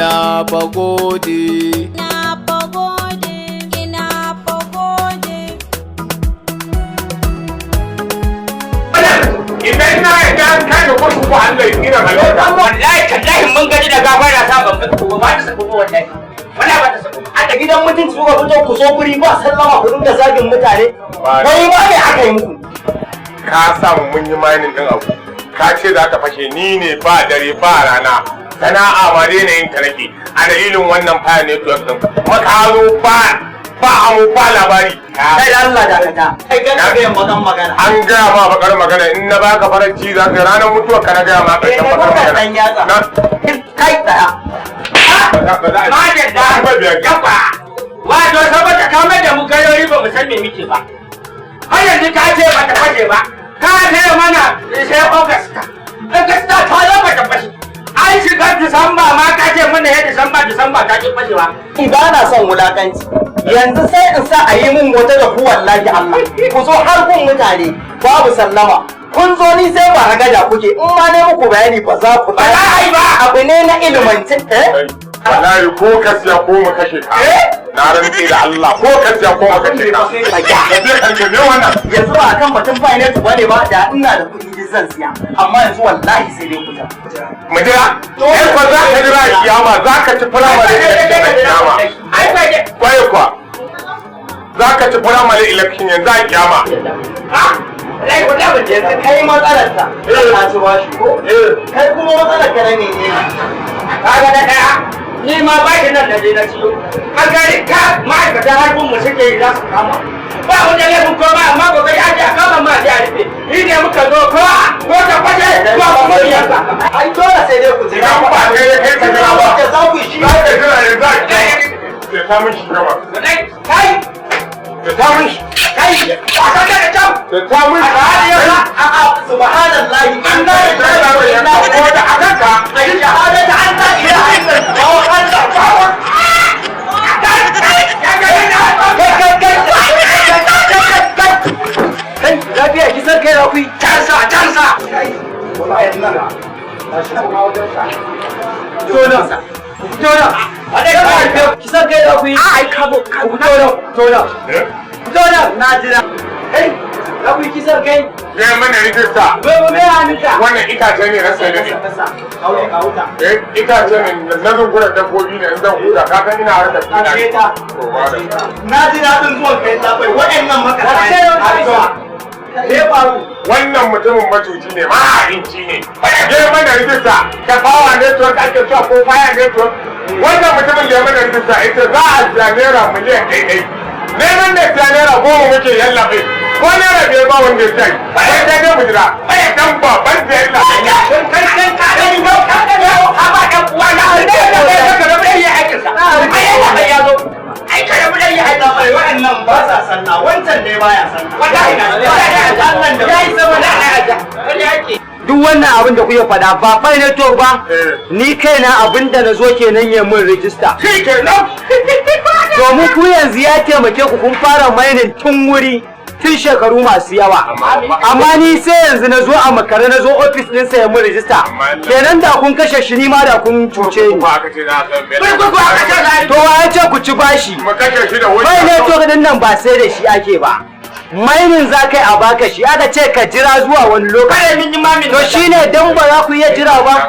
Na fa gode. Na fa gode, ina fa gode. Idan na yarda an kai ga kurkuku, Allah ya tsira malaka. Wallahi tallahi mun gaji da gafara sa ban ga ko ba ta sako ba, wallahi wallahi ba ta sako. A da gidan mutunci kuka fito, ku zo guri ba sallama ku dinga zagin mutane. Wai ba ne aka yi muku? Ka samu mun yi mining din abu. Ka ce za ta fashe. Ni ne ba dare ba rana. Sana'a ma daina yin ta nake a dalilin wannan Pi Network din. Kuma ka zo ba ba amu ba labari. Kai, da Allah dakata. Kai ga ka ga bakan magana. An gaya ma bakar magana, in na baka faranci za ka yi ranar mutuwar ka, na gaya ma ƙarshen bakar magana. Dan yatsa. Na Kai, tsaya. ba za a Madalla. Ba biyar. Yawa, wato saboda ka mai da mu garori ba mu san me muke ba. Har yanzu ka ce ba ta fashe ba. Ka ce mana sai Augusta, Augusta ta zo ba ta fashe. An shiga Disamba ma, ka ce mana ya Disamba, Disamba ta ki fashewa. Ni ba na son wulakanci. Yanzu sai in sa a yi min wata da ku, wallahi Allah. Ku zo har gun mutane babu sallama. Kun zo ni sai ba ragada kuke, in ma ne muku bayani ba za ku Ba za a yi ba. Abu ne na ilimance, eh? Wallahi ko ka siya ko mu kashe ka. Na rantse da Allah, ko ka siya ko mu kashe ka. Ka je ka me wannan? Yanzu ba akan batun finance ba ne ba, da ina da kuɗi duk zan siya, amma yanzu wallahi sai dai ku ta Mu jira. Kai ko za ka jira kiyama, za ka ci primary election a kiyama. Ai kai dai. Kwaye kuwa. Za ka ci primary election yanzu a kiyama. Ha, wallahi wallahi ban je. Yanzu kai matsalar ta ka ci bashi ko? Eh. Kai kuma matsalar ka na ne? Kaga na daya, ni ma ba shi nan da je na ciyo a gari ka ma'aikatan harbin mu suke yi za su kama ba mu da laifin koma, amma kokari ake a kama ma a rufe. Ni ne muka zo ko ko ta kwace ko ba mu yanka. Ai dole sai dai ku jira. Idan ba kai da kai ka jira ba. Wanda za ku yi shi. Za ka jira yanzu a kiyama. Ya samun shi gaba. Wallahi kai. Ya samun shi. Kai, ba ka da kyau. Ya samun shi. A'a, subhanallahi, inna lillahi wa inna Ko da a kanka. ilaihi shahadatu an la ilaha illallah wa anna. Kai, kai, kai, kai, kai, kai, lafiya? Kisan kai za ku yi? Cansa, cansa. Wallahi nan tashi kuma wajen sa. Fito nan, fito nan. Kisan kai za ku yi? Ai kabo. Fito nan, fito nan, fito nan, na jira. Kai, za ku yi kisan kai? Ya mana rijista. Bai ba mai hannunka. Wannan itace ne na sai da ne. Kauta. Eh, itace ne na zungurar dabbobi ne in zan huta, ka san ina harkar Aje ta. To, ba da. Na ji daɗin zuwan kai labai waɗannan maka. Me ya faru? Wannan mutumin macuci ne, maha'inci ne. Ya mana rijista ta Power Network ake cewa ko Fire Network. Wannan mutumin da ya mana rijista ita za a siya naira miliyan 1 ɗai. Neman da siya naira 10 muke yallaɓe. Ko naira 5 ba wanda ya siya. Wai dai dai mu jira. Dan baban da yalla. Kai, kai, ka da ni ba ka da ka ba dan uwa na da da da ka rabu da yi aikin sa. Ai yalla bai ya zo. Ai ka rabu da yi aikin Labai, waɗannan ba sa sallah, wancan ne baya sallah. Wallahi na Allah da ya yi sama da na wani yake. Duk wannan abin da kuke faɗa ba Pi Network ba, Eh. ni kaina abin da na zo kenan ya mun rijista. Shi kenan. Domin ku yanzu ya taimake ku, kun fara mining tun wuri, tun shekaru masu yawa. Amma ni sai yanzu na zo a makare, na zo ofis ɗinsa ya mun rijista. Kenan da kun kashe shi, ni ma da kun cuce ni. Ba aka ce za a san bela. Kurkuku aka ce za a yi. To, wa ya ce ku ci bashi? Mu kashe shi da wuri. Pi Network din nan ba sai da shi ake ba. Mining za ka yi a baka shi, aka ce ka jira zuwa wani lokaci. Kada min yi mamin. To shine dan ba za ku iya jira ba,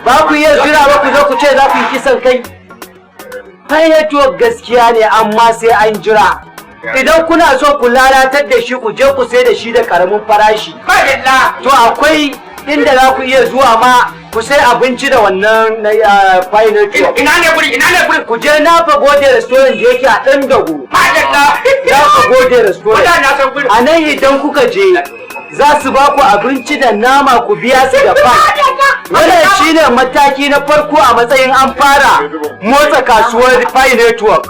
ba ku iya jira ba, ku zo ku ce za ku yi kisan kai. Pi Network gaskiya ne, amma sai an jira. Idan kuna so ku lalatar da shi, ku je ku sai da shi da karamin farashi. Madalla. To, akwai inda za ku iya zuwa ma ku sai abinci da wannan na Pi Network. Ina ne guri? Ina ne guri? Ku je Nafa Gode Restaurant da yake a ɗan dago. Madalla. Nafa Gode Restaurant. Wallahi na san guri. A nan idan kuka je za su ba ku abinci da nama, ku biya su da Pi. Wannan shine mataki na farko a matsayin an fara motsa kasuwar Pi Network.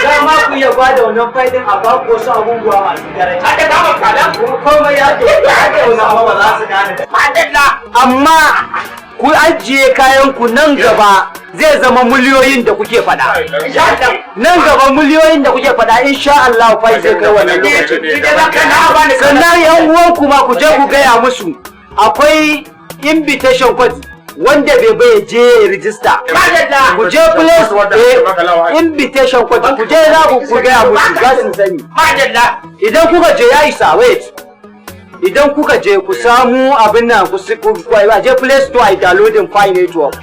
Za ma ku iya ba da wannan Pi din a ba ku wasu abubuwa masu daraja. Hada kama kada. Komai ya ke ba za su gane da. Madalla. Amma ku ajiye kayan ku, nan gaba zai zama miliyoyin da kuke faɗa. Insha Allah. Nan gaba miliyoyin da kuke faɗa, insha Allah fa zai kai wannan lokacin. Ni dai za ka na bani. Sannan yan uwanku ma ku je ku gaya musu akwai invitation code. Wanda bai bai je ya rijista. Madalla. Ku je place invitation code, ku je za ku gaya musu, za su sani. Madalla. Idan kuka je, ya isa, wait, idan kuka je ku samu abin nan, ku ku je Play Store a downloading Pi Network,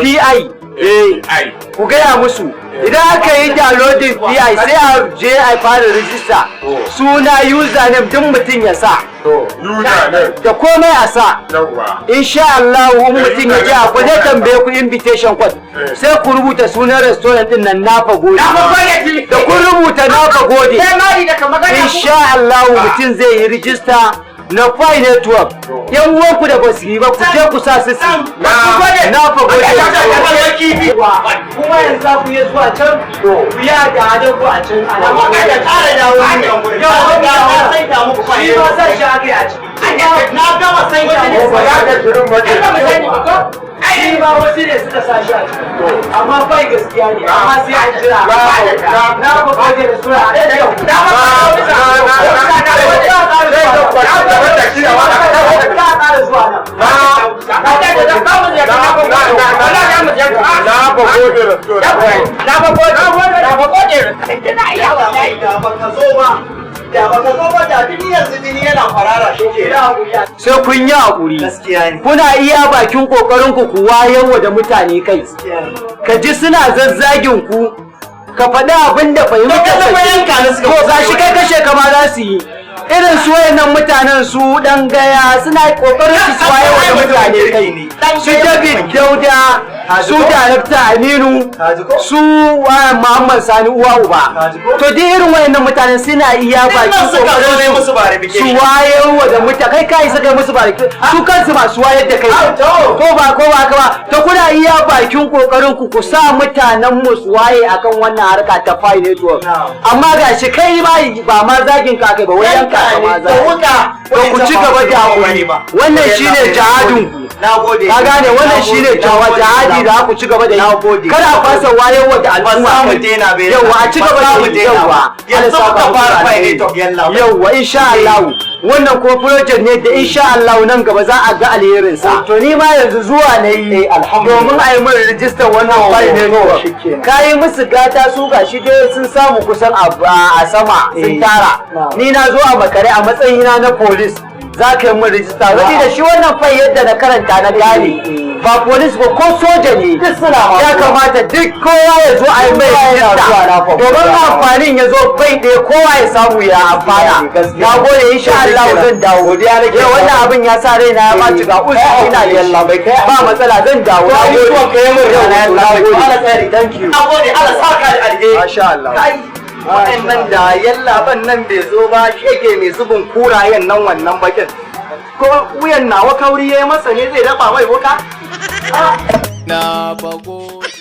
PI, eh, ku gaya musu. Idan aka yi downloading PI, sai a je a fara rijista, suna, username, duk mutum ya sa. To, username. Da komai a sa. Yawwa. Insha Allah in mutum ya je, akwai zai tambaye ku invitation code, sai ku rubuta sunan restaurant din nan, Nafa Gode. Na fa gode. Da kun rubuta Nafa Gode, Sai mari da ka magana. insha Allah mutum zai yi rijista na Pi Network. Yan uwanku da basu yi ba, ku je ku sa su su yi. Nafa Gode. Kuma yanzu za ku iya zuwa can ku yi hada ku a can. Amma kada ƙara dawo nan gurin. Yau, Na saita muku shi ma sa shi aka yi a ciki. Na gama saita muku. Ba za ka shirin ba Ai ba mu sani ba ko? Shi ma wasu ne suka sa shi a ciki, amma bai gaskiya ne, amma sai an jira. Na fa gode da sura a ɗaya. Na fa Ƙara zuwa nan. Na ba gode da su. Na fa gode. Na fa gode. Da baka zo ba. Da baka zo ba, da jini yanzu jini yana kwarara shi ke. Sai kun yi haƙuri. Gaskiya ne. Kuna iya bakin ƙoƙarin ku ku wayarwa da mutane kai. Gaskiya ne. Ka ji suna zazzagin ku, ka faɗi abin da fahimta. To ka zama yanka ni suka To gashi kai kashe kama za su yi. Irin su wayannan mutanen, su dan gaya, suna kokarin su wayarwa da mutane kai. Su David Dauda, su Darakta Aminu, su Muhammad Sani uwa uba. To duk irin wayannan mutanen suna iya bakin kokarin su su wayarwa da mutane kai. Kai suka musu bariki, su kansu masu wayar da kai, ko ba haka ba? To kuna iya bakin kokarin ku ku sa mutanen mu su waye akan wannan harka ta Pi Network. Amma gashi kai ma ba ma zagin ka kai ba, wai yanka ka ma zagin. To ku ci gaba da hakuri, wannan shine jihadin ku. Nagode. Ka gane, wannan shine jihadi da ku ci gaba da yi. Kada a fasa wayarwa da al'umma Ba za mu kai. daina bai. Yawwa, a ci gaba Ba za da mu yi. daina ba. Yawwa. Yanzu Allah muka saka fara muku Pi alheri. Network, yalla. Yawwa, insha Allah wannan ko project ne da insha Allah nan gaba za a ga alherin sa. To ni ma yanzu zuwa na yi domin a yi min rijistar wannan Pi Network. Ka yi musu gata, su gashi dai sun samu kusan a sama sun tara. Ni na zo a makare. A matsayina na police, za ka yi min rijista wani da shi wannan fai. Yadda na karanta na gane, ba police ba, ko soja ne, ya kamata duk kowa ya zo a yi mai rijista domin amfanin ya zo bai ɗaya, kowa ya samu ya amfana. Na gode, insha Allah zan dawo. Yau wannan abin ya sa raina ya ɓaci, ga uzuri ina da yalla. Ba matsala, zan dawo. Na gode. Na gode, thank you. Na gode, Allah saka da alheri. Masha Allah. Kai, waɗannan da yallaban nan bai zo ba, shege mai zubin kurayen nan, wannan bakin. Ko wuyan nawa kauri ya yi masa ne zai daɓa mai wuka? Na fa gode.